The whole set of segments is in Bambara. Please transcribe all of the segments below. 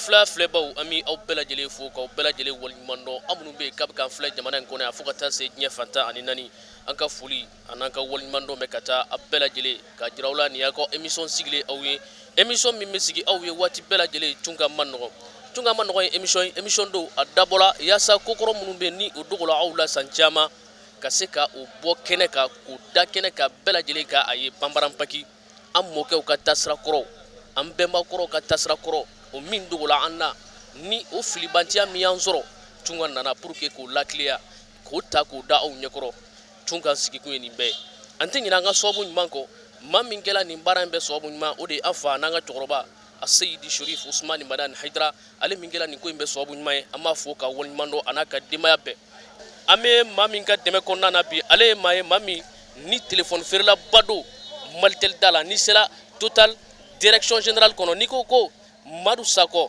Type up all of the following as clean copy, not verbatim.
Filɛ filɛbaw, an bɛ aw bɛɛ lajɛlen fo k'aw bɛɛ lajɛlen waleɲuman dɔn. Aw minnu bɛ yen k'a bɛ k'an filɛ jamana in kɔnɔ yan fo ka taa se diɲɛ fan 14, an ka foli an'an ka waleɲuman dɔn bɛ ka taa aw bɛɛ lajɛlen k'a jira aw la. Nin y'aw ka émission sigilen aw ye, émission min bɛ sigi aw ye waati bɛɛ lajɛlen, Tunkan man nɔgɔn. Tunkan man nɔgɔn ye émission ye, émission don a dabɔla yaasa kokɔrɔ minnu bɛ yen ni o dogola aw la san caman, ka se ka o bɔ kɛnɛ kan, k'o da kɛnɛ kan, bɛɛ lajɛlen ka a ye panparanpaki. An mɔkɛw ka taasira kɔrɔw, an bɛnbakɔrɔw ka taasira kɔrɔ, o min dogola an na ni o filibantiya min y'an sɔrɔ, Tunkan nana pour que k'o lakiliya, k'o ta k'o da aw ɲɛkɔrɔ. Tunkan sigikun ye nin bɛɛ ye. An tɛ ɲinɛ an ka sababu ɲuman kɔ. Maa min kɛla nin baara in bɛɛ sababu ɲuman, o de ye an fa n'an ka cɛkɔrɔba Aseyidi Sherif Usumani Madani Hayidara. Ale min kɛla nin ko in bɛɛ sababu ɲuman ye, an b'a fo ka waleɲuman dɔn, a n'a ka denbaya bɛɛ. An bɛ maa min ka dɛmɛ kɔnɔna na bi, ale ye maa ye, maa min ni telefɔni feerelaba don Malitel da la. N'i sera Total direction générale kɔnɔ, n'i ko ko Madu Sakɔ,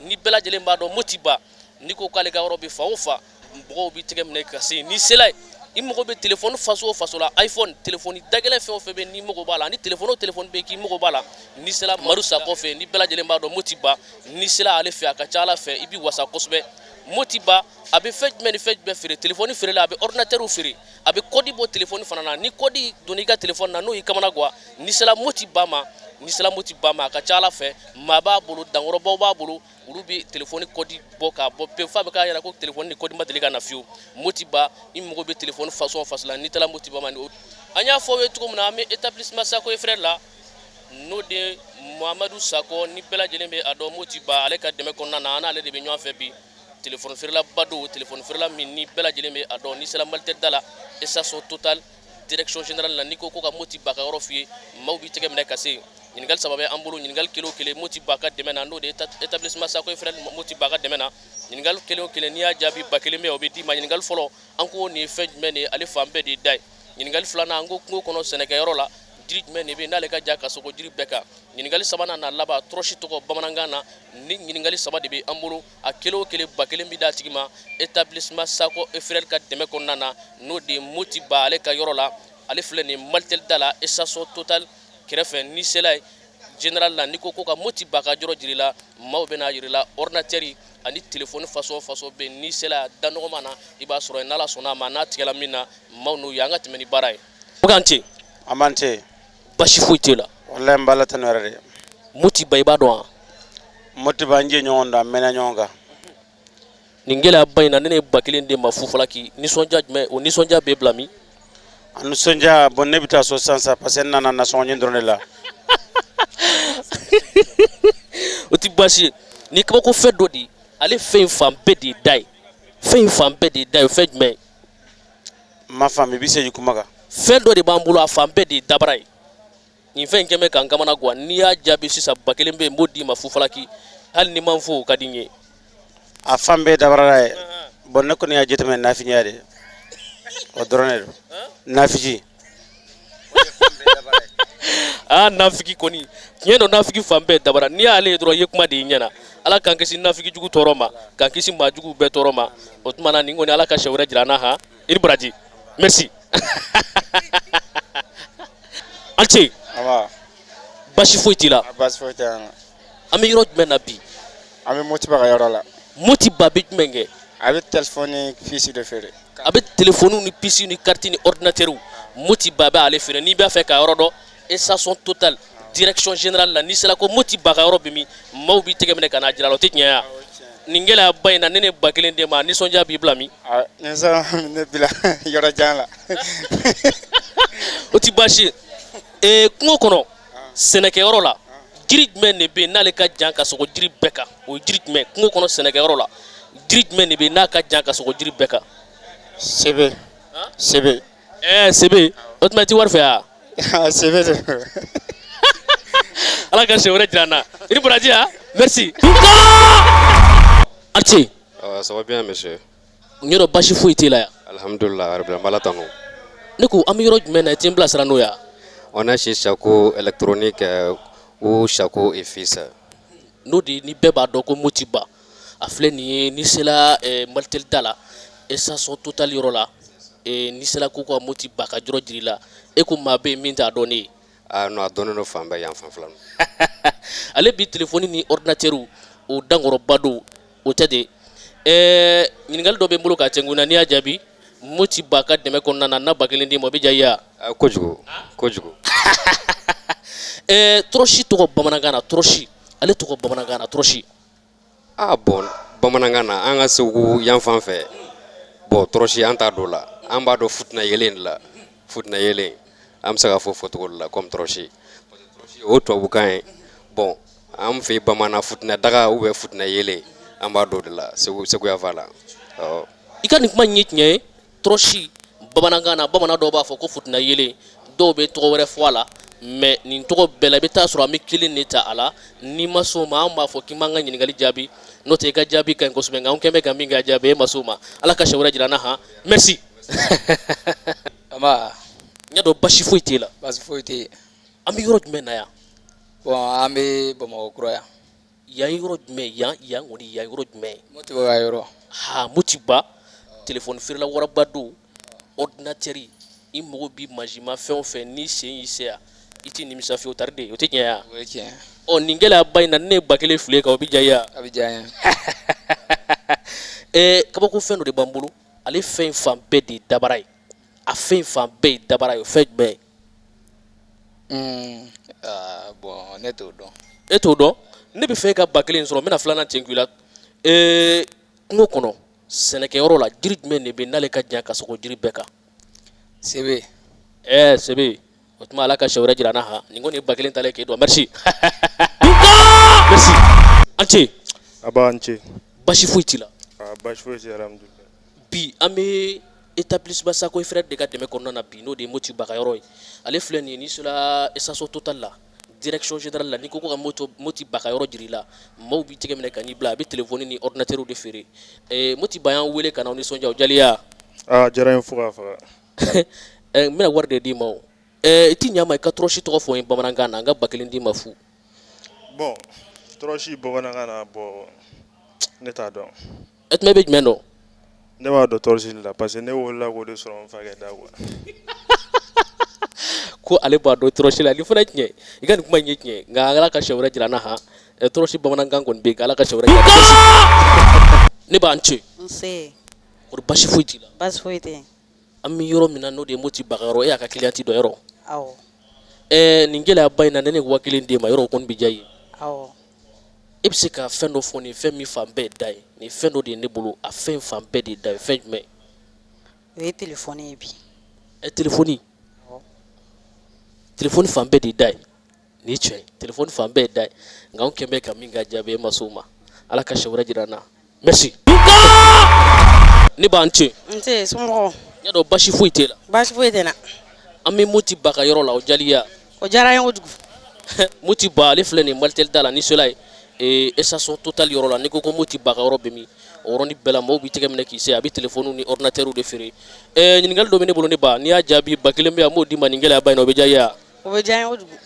ni bɛɛ lajɛlen b'a dɔn Motiba, n'i ko k'ale ka yɔrɔ bɛ fan o fan, mɔgɔw b'i tɛgɛ minɛ ka se. N'i sera yen, i mago bɛ telefɔni façon o façon la, iPhone, telefɔni dagɛlɛn fɛn o fɛn bɛ, n'i mago b'a la, ani telefɔni o telefɔni bɛ yen k'i mago b'a la, n'i sera Madu Sakɔ fɛ, ni bɛɛ lajɛlen b'a dɔn Motiba, n'i sera ale fɛ, a ka ca Ala fɛ i bɛ wasa kosɛbɛ. Motiba a bɛ fɛn jumɛn ni fɛn jumɛn feere? Telefɔni feerela, a bɛ ordinateur feere, a bɛ code bɔ telefɔni fana na. Ni code donna i ka telefɔni na, n'o y'i kamana gan, n'i sera Motiba ma, n'i sera Motiba ma, a ka ca Ala fɛ maa b'a bolo, dankɔrɔbaw b'a bolo, olu bɛ telefɔni code bɔ k'a bɔ pewu, f'a bɛ k'a yɛrɛ ko telefɔni ni code ma deli ka na fiyewu. Motiba, i mago bɛ telefɔni façon o façon la, n'i taara Motiba ma. An y'a fɔ aw ye cogo min na, an bɛ établissement Sako et frère la, n'o de Mamadu Sakɔ, ni bɛɛ lajɛlen bɛ a dɔn Motiba, ale ka dɛmɛ kɔnɔna na, an n'ale de bɛ ɲɔgɔn fɛ bi. Telefɔni feerelaba don, telefɔni feerela min ni bɛɛ lajɛlen bɛ a dɔn. N'i sera Malitel da la, station Total direction générale la, n'i ko ko ka Motiba ka yɔrɔ f'i ye, maaw b'i tɛgɛ minɛ ka se. Ɲininkali saba bɛ an bolo. Ɲininkali kelen o kelen, Motiba ka dɛmɛ na, n'o de ye établissement Sako et frère, Motiba ka dɛmɛ na, ɲininkali kelen o kelen, n'i y'a jaabi, 1000 bɛ yen, o bɛ d'i ma. Ɲininkali fɔlɔ, an ko nin ye fɛn jumɛn de ye? Ale fan bɛɛ de ye da ye. Ɲininkali filanan, an ko kungo kɔnɔ sɛnɛkɛyɔrɔ la, jiri jumɛn de bɛ yen n'ale ka jan ka sogo jiri bɛɛ kan? Ɲininkali sabanan n'a laban, tɔrɔsi tɔgɔ bamanankan na. Ni ɲininkali saba de bɛ an bolo, a kelen o kelen, 1000 bɛ d'a tigi ma établissement Sako et frère ka dɛmɛ kɔnɔna na, n'o de ye Motiba ale ka yɔrɔ la. Ale filɛ nin Malitel da la, station Total kɛrɛfɛ. N'i sera yen général la, n'i ko ko ka Motiba ka yɔrɔ jira i la, maaw bɛna jira i la. Ordinateur ani telefɔni façon o façon bɛ yen, n'i sera da nɔgɔma na, i b'a sɔrɔ yen. N'Ala sɔnna a ma, n'a tigɛla min na, maaw n'o ye. An ka tɛmɛ ni baara ye. O k'an ce. An b'an ce. Basi foyi t'e la? Walayi, n b'Ala tanu yɛrɛ de. Motiba, i b'a dɔn wa? Motiba, an je ɲɔgɔn dɔn, an mɛnna ɲɔgɔn kan. Nin gɛlɛyaba in na, ne ne ye 1000 d'e ma fufalaki, nisɔndiya jumɛn, o nisɔndiya b'e bila min? A nisɔndiya, bon, ne bɛ taa so sisan sisan, parce que n nana nasɔngɔ ɲini dɔrɔn de la. O tɛ baasi ye. Ni kabako fɛn dɔ de ye, ale fɛn in fan bɛɛ de ye da ye, fɛn in fan bɛɛ de ye da ye, o fɛn jumɛn ye? N ma faamu, i bɛ segin kuma kan. Fɛn dɔ de b'an bolo, a fan bɛɛ de ye dabara ye. Nin fɛn in kɛn bɛ k'an kamana gan. N'i y'a jaabi sisan, 1000 bɛ yen, n b'o d'i ma fufalaki. Hali ni ma fo, o ka di n ye. A fan bɛɛ dabara ye, bon, ne kɔni y'a jateminɛ, nafigiya de, o dɔrɔn de don, nafigi. Aa, nafigi kɔni, tiɲɛ don, nafigi fan bɛɛ dabara. N'i y'ale ye dɔrɔn, i ye kuma de y'i ɲɛna. Ala k'an kisi nafigi jugu tɔɔrɔ ma, k'an kisi maa jugu bɛɛ tɔɔrɔ ma. O tuma na, nin kɔni, Ala ka siɲɛ wɛrɛ jira an na. Han, i ni baraji, merci, an ce. Basi foyi t'i la? Basi foyi tɛ an na. An bɛ yɔrɔ jumɛn na bi? An bɛ Motiba ka yɔrɔ la. Motiba bɛ jumɛn kɛ? A bɛ telefɔni, puce de feere. A bɛ telefɔniw ni puce ni carte ni ordinateur, Motiba bɛ ale feere. N'i b'a fɛ ka yɔrɔ dɔn, station Total direction générale la, n'i sera ko Motiba ka yɔrɔ bɛ min, maaw b'i tɛgɛ minɛ ka n'a jira la. O tɛ tiɲɛ ye wa? Nin gɛlɛyaba in na, ne ne 1000 d'e ma, nisɔndiya b'i bila min? Nisɔndiya ne bila yɔrɔ jan la. O tɛ baasi ye. Ee, kungo kɔnɔ sɛnɛkɛyɔrɔ la, jiri jumɛn de bɛ yen n'ale ka jan ka sogo jiri bɛɛ kan? O ye jiri jumɛn? Kungo kɔnɔ sɛnɛkɛyɔrɔ la, jiri jumɛn de bɛ yen n'a ka jan ka sogo jiri bɛɛ kan? Sebe, sebe. Ɛɛ, sebe, o tuma i ti wari fɛ wa? Sebe de. Ala ka siɲɛ wɛrɛ jira an na. I ni baraji. Ha, merci, a ce. Ça va bien, monsieur. N yɔrɔ, basi foyi t'e la yan? Alhamdulillah, rabbil alamin, tanu. Ne ko an bɛ yɔrɔ jumɛn na? I tɛ n bilasira n'o ye wa? On est chez Chaco électronique ou Chaco et fils. N'o de ni bɛɛ b'a dɔn ko Motiba, a filɛ nin ye. N'i sera Malitel da la, station Total yɔrɔ la, n'i sera ko ka Motiba ka yɔrɔ jira i la, e ko maa bɛ yen min t'a dɔn ne ye. Ah non, a dɔnnen don fan bɛɛ yan fan fila. Ale bi telefɔni ni ordinateur O dankɔrɔba don, o tɛ de. Ɛɛ, ɲininkali dɔ bɛ n bolo k'a cɛ na, n'i y'a jaabi, Moti Ba ka dɛmɛ kɔnɔna na, na 1000 d'i ma, o bɛ diya i ye wa? Kojugu kojugu. Ɛɛ, tɔrɔsi tɔgɔ bamanankan na, tɔrɔsi ale tɔgɔ bamanankan na, tɔrɔsi? Ah bon, bamanankan na, an ka Segu yan fan fɛ, bon, tɔrɔsi an t'a dɔn la. An b'a dɔn futina yelen de la. Futina yelen, an bɛ se k'a fɔ fɔcogo de la comme tɔrɔsi. Tɔrɔsi o tubabukan ye. Bon, an fɛ bamanan, futina daga ou bien futina yelen, an b'a dɔn de la Segu, Segu yan fan la, awɔ. I ka nin kuma in ye tiɲɛ ye. Tɔrɔsi bamanankan na, bamanan dɔw b'a fɔ ko futina yelen, dɔw bɛ tɔgɔ wɛrɛ fɔ a la, mais nin tɔgɔ bɛɛ la, i bɛ taa sɔrɔ an bɛ kelen de ta a la. N'i ma s'o ma, an b'a fɔ k'i m'an ka ɲininkali jaabi. N'o tɛ, i ka jaabi ka ɲi kosɛbɛ, nka an kɛn bɛ ka min kɛ jaabi, e ma s'o ma. Ala ka siɲɛ wɛrɛ jira an na. Han, merci. Aba. N y'a dɔn basi foyi t'e la. Basi foyi tɛ yen. An bɛ yɔrɔ jumɛn na yan? Bon, an bɛ Bamakɔ kura yan. Yan yɔrɔ jumɛn? Yan, yan kɔni, yan yɔrɔ jumɛn? Moti Ba ka yɔrɔ. Ha, Moti Ba, telefɔni feerela waraba don, ordinateur, i mago bi mansinma fɛn o fɛn, n'i sen y'i se yan, i t'i nimisa fiyewu. Tari de, o tɛ tiɲɛ ye? O ye tiɲɛ. Ɔ, nin gɛlɛyaba in na, ne ye 1000 fili kan, o bɛ diya i ye wa? A bɛ diya n ye. Ɛɛ, kabako fɛn dɔ de b'an bolo. Ale fɛn in fan bɛɛ de ye dabara ye. A fɛn in fan bɛɛ ye dabara ye. O fɛn jumɛn ye? Bon, ne t'o dɔn. E t'o dɔn. Ne bɛ fɛ e ka 1000 sɔrɔ, n bɛna filanan ten k'i la. Ee, kungo kɔnɔ, sɛnɛkɛyɔrɔ la, jiri jumɛn de bɛ n'ale ka jan ka sogo jiri bɛɛ kan? Sebe. Ɛɛ, sebe. O tuma, Ala ka siɲɛ wɛrɛ jira an na. Han, nin kɔni ye 1000 talen k'e dɔn. Merci, merci, an ce. A b'an ce. Basi foyi t'i la? Basi foyi tɛ, alhamdulilayi. Bi, an bɛ établissement Sako et Frères de ka dɛmɛ kɔnɔna na bi, n'o de ye Moti Ba ka yɔrɔ ye. Ale filɛ nin ye, n'i sera station Total la, direction générale la, n'i ko ko ka Moti Ba ka yɔrɔ jira i la, maaw b'i tɛgɛ minɛ ka n'i bila. A bɛ téléphone ni ordinateur de feere. Moti Ba y'an wele ka na aw nisɔndiya. O jaliya? Aa, diyara n ye fo k'a faga. N bɛna wari de d'i ma. O, i ti ɲa ma, i ka tɔrɔsi tɔgɔ fɔ n ye bamanankan na, n ka 1000 d'i ma fu. Bon, tɔrɔsi bamanankan na, bon, ne t'a dɔn. E tuma, e bɛ jumɛn dɔn? Ne b'a dɔn tɔrɔsi la parce que ne wolola k'o de sɔrɔ n fakɛ da quoi. Ko ale b'a dɔn tɔrɔsi la. Nin fana ye tiɲɛ, i ka nin kuma in ye tiɲɛ, nka Ala ka siɲɛ wɛrɛ jira an na. Han, tɔrɔsi bamanankan kɔni bɛ yen, nka Ala ka siɲɛ wɛrɛ jira an na. Ne b'an ce. Nse. Kɔri, basi foyi t'i la? Basi foyi tɛ yen. An bɛ yɔrɔ min na, n'o de ye Moti Ba ka yɔrɔ, e y'a ka client dɔ yɔrɔ? Awɔ. Ɛɛ, nin gɛlɛyaba in na, ne ye 1000 d'e ma yɔrɔ, o kɔni bɛ diya i ye? Awɔ. E bɛ se ka fɛn dɔ fɔ, nin fɛn min fan bɛɛ ye da ye? Nin fɛn dɔ de ye ne bolo, a fɛn fan bɛɛ de ye da ye. Fɛn jumɛn? O ye telefɔni ye bi. Ɛ, telefɔni? Telefɔni fan bɛɛ de ye da ye. Nin ye tiɲɛ ye, telefɔni fan bɛɛ ye da ye, nka anw kɛn bɛ ka min ka jaabi, e ma s'o ma. Ala ka siɲɛ wɛrɛ jira an na. Merci. Ne b'an ce. Nse, somɔgɔw? N y'a dɔn basi foyi t'e la. Basi foyi tɛ n na. An bɛ Moti Ba ka yɔrɔ la. O jaliya? O diyara n ye kojugu. Moti Ba, ale filɛ nin Malitel da la. N'i sera yen, station Total yɔrɔ la, n'i ko ko Moti Ba ka yɔrɔ bɛ min, o yɔrɔnin bɛɛ la, maaw b'i tɛgɛ minɛ k'i se. A bɛ téléphone ni ordinateur de feere. Ɛɛ, ɲininkali dɔ bɛ ne bolo, ne ba. N'i y'a jaabi, 1000 bɛ yan, n b'o d'i ma. Nin gɛlɛyaba in na, o bɛ diya i ye wa? O bɛ diya n ye kojugu.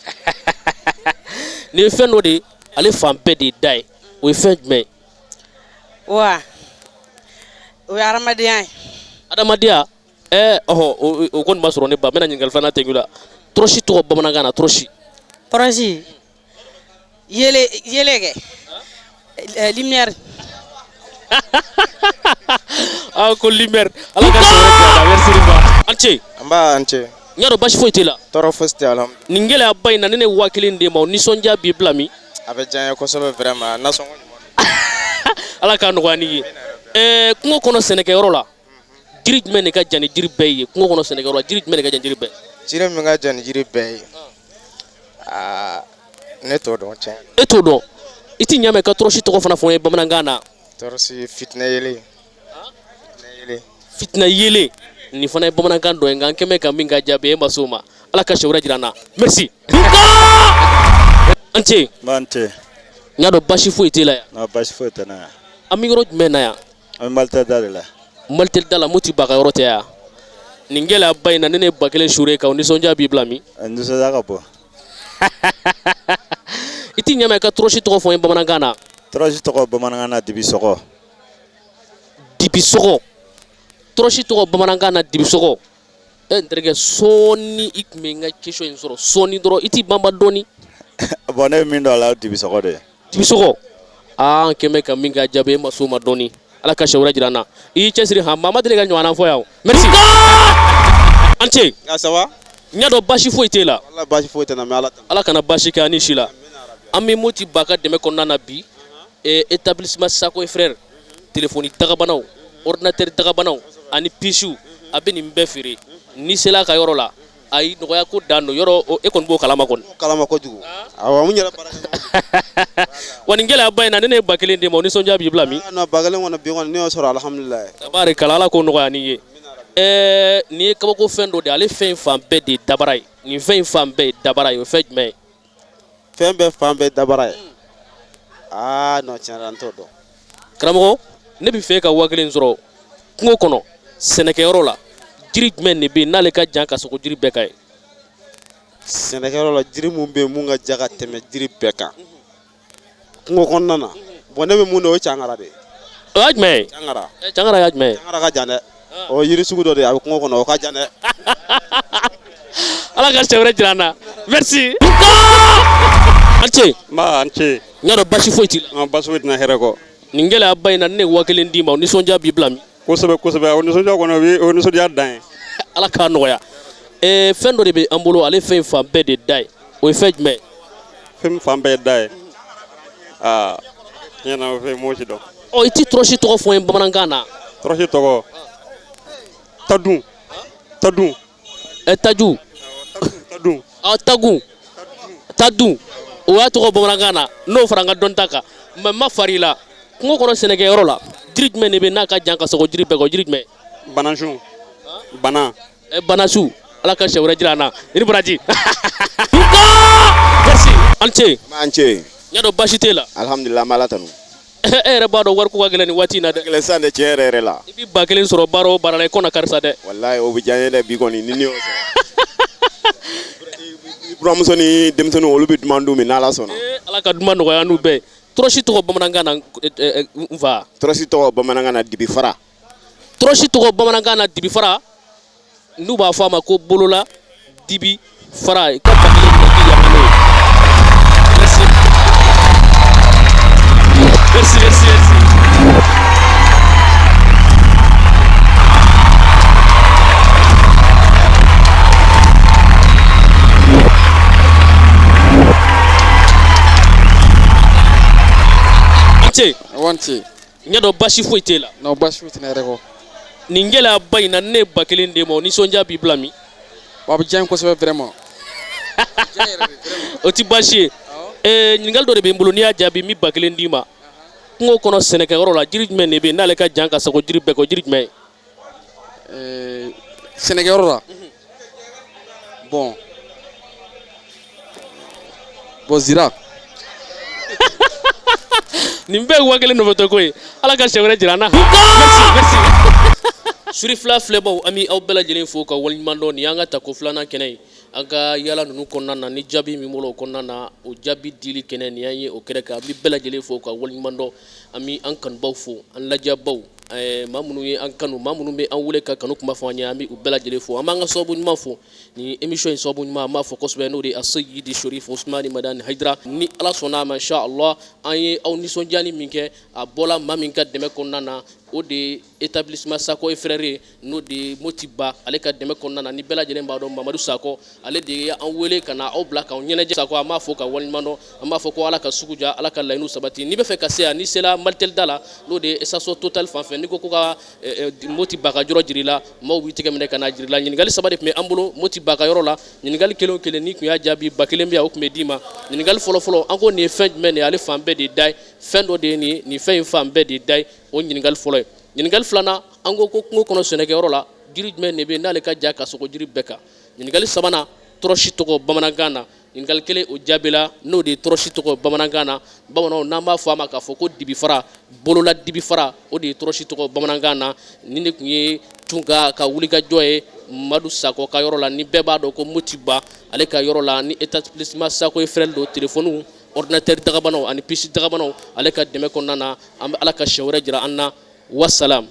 Nin ye fɛn dɔ de ye, ale fan bɛɛ de ye da ye. O ye fɛn jumɛn ye? Wa o ye hadamadenya ye. Adamadenya? Ɛɛ, ɔhɔ, o kɔni ma sɔrɔ. Ne ba, n bɛna ɲininkali filanan tɛnku la. Tɔrɔsi tɔgɔ bamanankan na, tɔrɔsi? Tɔrɔsi, yele yele kɛ, lumière. Ah, ko lumière. Ala ka sɔrɔ kɛ la. Merci ba, an ce. An b'a, an ce. N y'a dɔn basi foyi t'e la. Tɔɔrɔ fosi tɛ, alhamdulilayi. Nin gɛlɛyaba in na, ne 1000 d'e ma, o nisɔndiya b'i bila min? A bɛ diya n ye kosɛbɛ, vraiment, nasɔngɔ ɲuman don. Ala k'a nɔgɔya n'i ye. Ɛɛ, kungo kɔnɔ, sɛnɛkɛyɔrɔ la, jiri jumɛn de ka jan ni jiri bɛɛ ye? Kungo kɔnɔ, sɛnɛkɛyɔrɔ la, jiri jumɛn de ka jan ni jiri bɛɛ? Jiri min ka jan ni jiri bɛɛ ye, aa, ne t'o dɔn tiɲɛ. E t'o dɔn. I ti ɲa mɛn ka tɔrɔsi tɔgɔ fana fɔ n ye bamanankan na. Tɔrɔsi, fitinɛ yelen, fitinɛ yelen. Fitinɛ yelen, nin fana ye bamanankan dɔ ye, nka an kɛn bɛ ka min ka jaabi, e ma s'o ma. Ala ka siɲɛ wɛrɛ jira an na. Merci, an ce. N ce. N y'a dɔn basi foyi t'e la yan. Non, basi foyi tɛ ne yan. An bɛ yɔrɔ jumɛn na yan? An bɛ Malitel da de la. Malitel da la, Moti Ba ka yɔrɔ tɛ yan? Nin gɛlɛyaba in na, ne ye 1000 suuré kan, o nisɔndiya b'i bila min? Nisɔndiya ka bon. I ti ɲa mɛn ka tɔrɔsi tɔgɔ fɔ n ye bamanankan na. Tɔrɔsi tɔgɔ bamanankan na, dibisɔgɔ. Dibisɔgɔ. Tɔrɔsi tɔgɔ bamanankan na, dibisɔgɔ. E, n terikɛ, sɔɔni i tun bɛ n ka question in sɔrɔ, sɔɔni dɔrɔn, i t'i banba dɔɔni. Bon, ne bɛ min dɔn a la, o dibisɔgɔ de ye. Dibisɔgɔ. Aa, an kɛn bɛ ka min kɛ jaabi, e ma s'o ma dɔɔni. Ala ka siɲɛ wɛrɛ jira an na. I y'i cɛsiri han, maa ma deli ka ɲɔgɔnna fɔ yan o. Merci, an ce. Ah, ça va? N y'a dɔn baasi foyi t'e la. Wala, baasi foyi tɛ n na, mais Ala tanu. Ala kana baasi kɛ ani si la. An bɛ Moti Ba ka dɛmɛ kɔnɔna na bi, établissement Sako et Frère, téléphone dagabanaw, ordinateur dagabanaw ani pucew, a bɛ nin bɛɛ feere. N'i sera a ka yɔrɔ la, ayi, nɔgɔya ko dan don yɔrɔ e kɔni b'o kalama kɔni. Kalama kojugu. Awɔ, n yɛrɛ baara kɛ. Wa nin gɛlɛyaba in na, ne ye 1000 d'e ma, o nisɔndiya b'i bila min? Ah non, 1000 kɔni, bi kɔni ne y'o sɔrɔ, alhamdulilayi. Tabarikala, Ala k'o nɔgɔya ni ye. Nin ye kabako fɛn dɔ de ye, ale fɛn in fan bɛɛ de ye dabara ye. Nin fɛn in fan bɛɛ ye dabara ye, o ye fɛn jumɛn ye? Fɛn bɛɛ fan bɛɛ dabara ye. Aa non, tiɲɛ na, n t'o dɔn. Karamɔgɔ, ne bɛ fɛ ka 1000 sɔrɔ kungo kɔnɔ, sɛnɛkɛyɔrɔ la, jiri jumɛn de bɛ yen n'ale ka jan ka sogo jiri bɛɛ kan ye? Sɛnɛkɛyɔrɔ la, jiri mun bɛ yen mun ka jan ka tɛmɛ jiri bɛɛ kan kungo kɔnɔna na, bon, ne bɛ mun dɔn, o ye cangara de ye. O y'a jumɛn ye? Cangara. Cangara y'a jumɛn ye? Cangara ka jan dɛ. O ye yiri sugu dɔ de ye, a bɛ kungo kɔnɔ, o ka jan dɛ. Ala ka siɲɛ wɛrɛ jira an na. Merci, an ce. Nba, an ce. N y'a dɔn basi foyi t'i la. Basi foyi tɛna, hɛrɛ kɔ. Nin gɛlɛyaba in na, ne ye 1000 d'i ma, o nisɔndiya b'i bila min? Kosɛbɛ kosɛbɛ, o nisɔndiya kɔni, o ye nisɔndiya dan ye. Ala k'a nɔgɔya. Fɛn dɔ de bɛ an bolo, ale fɛn in fan bɛɛ de da ye, o ye fɛn jumɛn ye? Fɛn min fan bɛɛ ye da ye, aa, tiɲɛ na, o fɛn m'o si dɔn. Ɔ, i ti tɔrɔsi tɔgɔ fɔ n ye bamanankan na? Tɔrɔsi tɔgɔ, tadun, tadun. Taju. Tadun. Ɔ, tagun, tadun, o y'a tɔgɔ bamanankan na, n'o fara n ka dɔnta kan. Mais n ma far'i la, kungo kɔnɔ sɛnɛkɛyɔrɔ la, jiri jumɛn de bɛ n'a ka jan ka sɔgɔ jiri bɛɛ kɔ, jiri jumɛn? Banasun, bana. Banasu. Ala ka siɲɛ wɛrɛ jira an na, i ni baraji. Merci, an ce. An ce. N y'a dɔn baasi t'e la. Alhamdulilah, an b'Ala tanu. E yɛrɛ b'a dɔn wariko ka gɛlɛn nin waati in na dɛ. Gɛlɛn sisan dɛ, tiɲɛ yɛrɛ yɛrɛ la. I bɛ 1000 sɔrɔ baara o baara la, i kɔnɔ karisa dɛ. Walayi, o bɛ diya n ye dɛ, bi kɔni ni ne y'o sɔrɔ. I buramuso ni denmisɛnninw, olu bɛ duman dun min, n'Ala sɔnna. Ala ka duman nɔgɔya n'u bɛɛ ye. Tɔrɔsi tɔgɔ bamanankan na, n fa? Tɔrɔsi tɔgɔ bamanankan na, dibifara. Tɔrɔsi tɔgɔ bamanankan na, dibifara, n'u b'a fɔ a ma ko bolola dibi fara. I ka 1000 minɛ k'i yafa n'o ye. Merci, merci, merci, merci. An ce. An ce. N y'a dɔn baasi foyi t'e la. Non, baasi foyi tɛ ne yɛrɛ kɔ. Nin gɛlɛyaba in na, ne ye 1000 d'e ma, o nisɔndiya b'i bila min? A bɛ diya n ye kosɛbɛ, vraiment. O ti baasi ye. Ɲininkali dɔ de bɛ n bolo, n'i y'a jaabi, n bɛ 1000 d'i ma. Kungo kɔnɔ sɛnɛkɛyɔrɔ la, jiri jumɛn de bɛ yen n'ale ka jan ka sago jiri bɛɛ kɔ, jiri jumɛn ye? Sɛnɛkɛyɔrɔ la, bon, zira. Nin bɛɛ ye 1000 nɔfɛtɔ ko ye. Ala ka siɲɛ wɛrɛ jira an na. Merci, merci. Suri fila filɛbaw, an bɛ aw bɛɛ lajɛlen fo ka waleɲuman dɔn. Nin y'an ka tako filanan kɛnɛ ye an ka yala ninnu kɔnɔna na, ni jaabi min bɔra o kɔnɔna na, o jaabi dili kɛnɛ, nin y'an ye o kɛnɛ kan. An bɛ bɛɛ lajɛlen fo ka waleɲuman dɔn. An bɛ an kanubaw fo, an lajɛbaw, maa minnu ye an kanu, maa minnu bɛ an wele ka kanu kuma fɔ an ye, an bɛ u bɛɛ lajɛlen fo. An b'an ka sababu ɲuman fo, ni émission in sababu ɲuman, an b'a fɔ kosɛbɛ, n'o de ye Aseyidi Sherif Usumani Madani Hayidara. Ni Ala sɔnna a ma, inshallah, an ye aw nisɔndiyali min kɛ, a bɔla maa min ka dɛmɛ kɔnɔna na, o de ye établissement Sako et Frères ye, n'o de ye Moti Ba, ale ka dɛmɛ kɔnɔna na. Ni bɛɛ lajɛlen b'a dɔn Mamadu Sakɔ, ale de ye an wele ka na aw bila k'aw ɲɛnajɛ. Sakɔ, an b'a fɔ ka waleɲuman dɔn, an b'a fɔ ko Ala ka sugu ja, Ala ka laɲiniw sabati. N'i bɛ fɛ ka se yan, n'i sera Malitel da la, n'o de ye station Total fan fɛ, n'i ko ka Moti Ba ka yɔrɔ jira i la, maaw b'i tɛgɛ minɛ ka na jira i la. Ɲininkali saba de tun bɛ an bolo Moti Ba ka yɔrɔ la. Ɲininkali kelen o kelen, n'i tun y'a jaabi, 1000 bɛ yan, o tun bɛ d'i ma. Ɲininkali fɔlɔ-fɔlɔ, an ko nin ye fɛn jumɛn de ye, ale fan bɛɛ de ye da ye, fɛn dɔ de ye nin ye, nin fɛn in fan bɛɛ de ye da ye, o ɲininkali fɔlɔ ye. Ɲininkali filanan, an ko kungo kɔnɔ sɛnɛkɛyɔrɔ la, jiri jumɛn de bɛ yen n'ale ka jan ka sogo jiri bɛɛ kan? Ɲininkali sabanan, tɔrɔsi tɔgɔ bamanankan na. Ɲininkali kelen, o jaabila, n'o de ye tɔrɔsi tɔgɔ bamanankan na. Bamananw n'an b'a fɔ a ma k'a fɔ ko dibifara, bolola dibifara, o de ye tɔrɔsi tɔgɔ bamanankan na. Nin de tun ye Tunka ka wulikajɔ ye Madu Sakɔ ka yɔrɔ la, ni bɛɛ b'a dɔn ko Moti Ba, ale ka yɔrɔ la, ni établissement Sako et Frères don, téléphone, ordinateur dagabanaw ani puce dagabanaw, ale ka dɛmɛ kɔnɔna na. An bɛ Ala ka siɲɛ wɛrɛ jira an na. Wasalam.